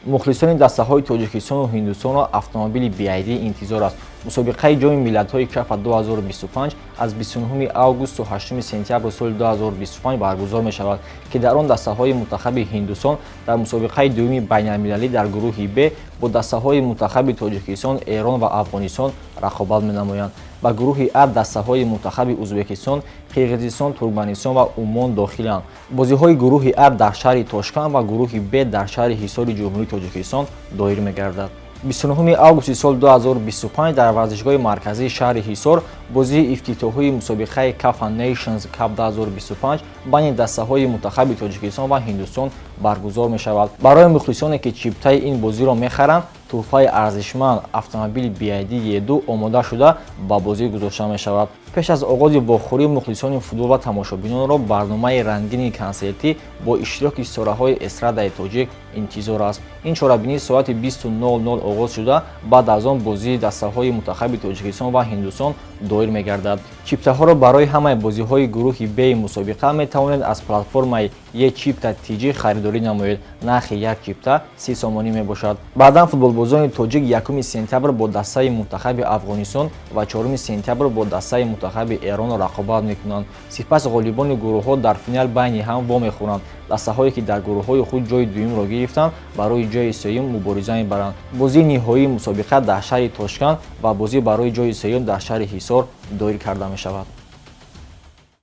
Мухлисони дастаҳои Тоҷикистону Ҳиндустонро автомобили BYD интизор аст. Мусобиқаи Ҷоми миллатҳои КАФА 2025 аз 29 август то 8 сентябри соли 2025 баргузор мешавад, ки дар он дастаҳои мунтахаби Ҳиндустон дар мусобиқаи дуюми байналмилалӣ дар гурӯҳи Б бо дастаҳои мунтахаби Тоҷикистон, Эрон ва Афғонистон рақобат менамоянд. Ба гурӯҳи А дастаҳои мунтахаби Ӯзбекистон, Қирғизистон, Туркманистон ва Умон дохиланд. Бозиҳои гурӯҳи А дар шаҳри Тошканд ва гурӯҳи Б дар шаҳри Ҳисори Ҷумҳурии Тоҷикистон доир мегардад. 29 августи соли 2025 дар варзишгоҳи марказии шаҳри Ҳисор бозии ифтитоҳии мусобиқаи CAFA Nations Cup 2025 байни дастаҳои мунтахаби Тоҷикистон ва Ҳиндустон баргузор мешавад. Барои мухлисоне, ки чиптаи ин бозиро мехаранд, тӯҳфаи арзишманд, автомобили BYD E2, омода шуда ба бозӣ гузошта мешавад. Пеш аз оғози вохӯрӣ мухлисони футбол ва тамошобинонро барномаи рангини консертӣ бо иштироки ситораҳои эстрадаи тоҷик интизор аст. Ин чорабинӣ соати 20:00 оғоз шуда, баъд аз он бозии дастаҳои мунтахаби Тоҷикистон ва Ҳиндустон доир мегардад. Чиптаҳоро барои ҳамаи бозиҳои гурӯҳи Б мусобиқа метавонед аз платформаи eChipta TJ харидорӣ намоед. Нархи як чипта 30 сомонӣ мебошад. Баъдан футболбозони тоҷик 1 сентябр бо дастаи мунтахаби Афғонистон ва 4 сентябр бо дастаи мунтахаби Эрон рақобат мекунанд. Сипас ғолибони гурӯҳҳо дар финал байни ҳам вомехӯранд. Дастаҳое, ки дар гурӯҳҳои худ ҷои дуюмро гирифтанд, барои ҷои сеюм мубориза мебаранд. Бозии ниҳоии мусобиқа дар шаҳри Тошканд ва бозӣ барои ҷои сеюм дар шаҳри Ҳисор доир карда мешавад.